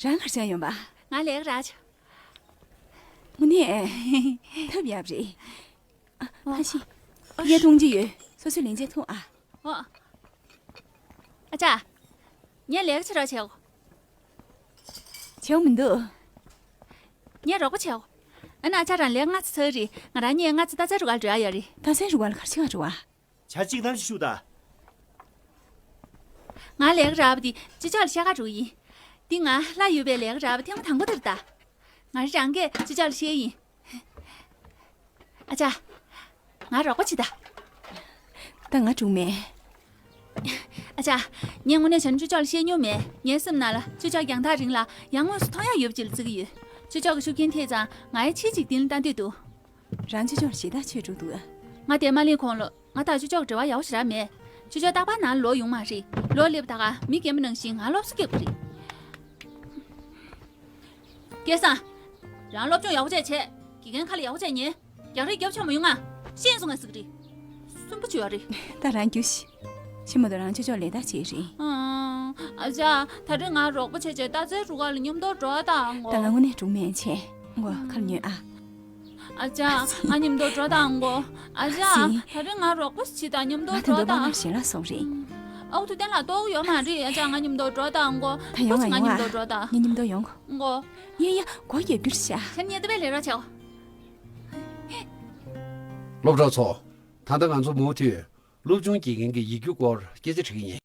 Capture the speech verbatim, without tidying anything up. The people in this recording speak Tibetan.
རང་གར་བྱས་ཡོང་པ། ང་ལས་ཀ་རག་བྱུང་། དངོས་གནས་ཐབས་ཡག་རེད། ཨ་ཕ་ཤི། ཡ་ཐུང་ཅི་ཡོད། སོ་སོའི་ལན་ཆད་ཐུང་ཨ། ཨོ། ཨ་ཅག་ངས་ལས་ཀ་བྱེད་རོགས་བྱེད། བྱེད་མི་འདུག་ངས་རོགས་པ་བྱེད། ཨ་ན་ཨ་ཅག་རང་ལས་ཀ་སྔ་ཚ་ཚར་རེད། ང་རང་གཉིས་སྔ་ཚ་རྟ་རྩལ་རུ་ཁག་འགྲོ་ཡ་ཡོད་རེད། རྟ་རྩལ་རུ་ཁག་ལ་ག་རེ་བྱེད་ག་འགྲོ་བ། བྱ་གཅིག་ཐམ་ཞིག་ཤུགས་ད། ང་ལས་ཀ་རག་པ་དེ་ཅི་ལྕོགས་ལ་བཤད་ག་འགྲོ་གི་ཡིན། འདི་ང་ལྷ་ཡོད་པའི་ལས་ཀ་རག་པ་ཐེངས་མ་དང་པོ་དེ་རེད་ད། ང་རང་གིས་ཅི་ལྕོགས་ལ་བཤད་ཡིན། ཨ་ཅག་ང་རོགས་པ་བྱེད་ད། ད་ང་འགྲོ་མེད། ཨ་ཅག་ངས་དངོས་གནས་བྱས་ན་ཅི་ལྕོགས་ལ་བཤད་མྱོང་མེད། ངའི་སེམས་ནང་ལ་ཅི་ལྕོགས་རྒྱང་ཐག་རིང་ལ་ཡང་དངོས་སུ་མཐོང་ཡག་ཡོད་པ་ཅིག་ལ་བརྩི་གི་ཡོད། ཅི་ལྕོགས་ཀྱི་ཤུགས་རྐྱེན་ཐེབས་ཙང་ང་ཡང་ཕྱིས་ཅིག་འདི་ལ་ལྟ་འདོད་འདུག་རང་ཅི་ལྕོགས་ལ་ཞེ་དྲག་ཆེ་འགྲོ་འདུག་ང་དེ་མ་གླེང་གོང་ལ། ང་དང་ཅི་ལྕོགས་འབྲེལ་བ་ཡག་པོ་ཞེ་དྲག་མེད། ཅི་ལྕོགས་རྟག་པར་ནང་ལ་ལོག་ཡོང་མ་རེད། ལོག་སླེབས་ད་ག་མི་རྒན་པ་ནང་བཞིན་ང་སློབ་གསོ་རྒྱག་གི་རེད། སྐལ་བཟང་། རང་སློབ་སྦྱོང་ཡག་པོ་བྱས་བྱས། དགེ་རྒན་ཁ་ལ་ཡག་པོ་བྱས་ཉན། རྒྱག་རེས་རྒྱབ་ཆོག་མ་ཡོང་ང་། ཤེས་སོང་ང་ཟིག་རེད། སུན་པོ་བྱེད་ཡོད་རེད། ད་རང་རྒྱུགས་ཤིག་ཤི་མ་དོ་རང་ཅི་ལྕོགས་ལས་ད་བྱེད་རེད། ཨ་ཅག་ད་རེས་ང་རོགས་པ་བྱས་བྱས་རྟ་རྩལ་རུ་ཁག་ལ་མཉམ་དུ་འགྲོ་དང་ངོ་། ད་ང་དངོས་གནས་འགྲོ་མེད་བྱས། མགོ་ཁ་ལ་ཉོན་ཨ། ཨ་ཅག་ང་མཉམ་དུ་འགྲོ་དང་གོ། ཨ་ཅག་ཟིན། ད་རེས་ང་རོགས་པ་ཞིག་དང་མཉམ་དུ་ང་ད་འགྲོ་འདོད་མ་དང་མར་ཞལ་ལག་སོང་རེད། ཨའུ་ཐུ་བསྟན་ལ་ལྟོགས་ཡོད་མ་རེད། ཨ་ཅག་ང་མཉམ་དུ་འགྲོ་དང་གོ། ད་ཡོང་ང་ང་མཉམ་དུ་ཡོང་ང་འགྲོ་དང་། ངེད་མཉམ་དུ་ཡོང་གོ། གོ། ཡ་ཡ་མགོ་རྒྱབ་རྒྱུར་བྱ། ཁྱེད་ཉེ་དུ་བས་ལས་རོགས་བྱའོ། སློབ་གྲོགས་ཚོ། ད་ལྟ་ང་ཚོ་མུ་མཐུད་སློབ་ཆུང་དགེ་རྒན་གྱི་ཡིག་རྒྱུགས་སྐོར་སྐད་ཆ་དྲི་གི་ཡིན།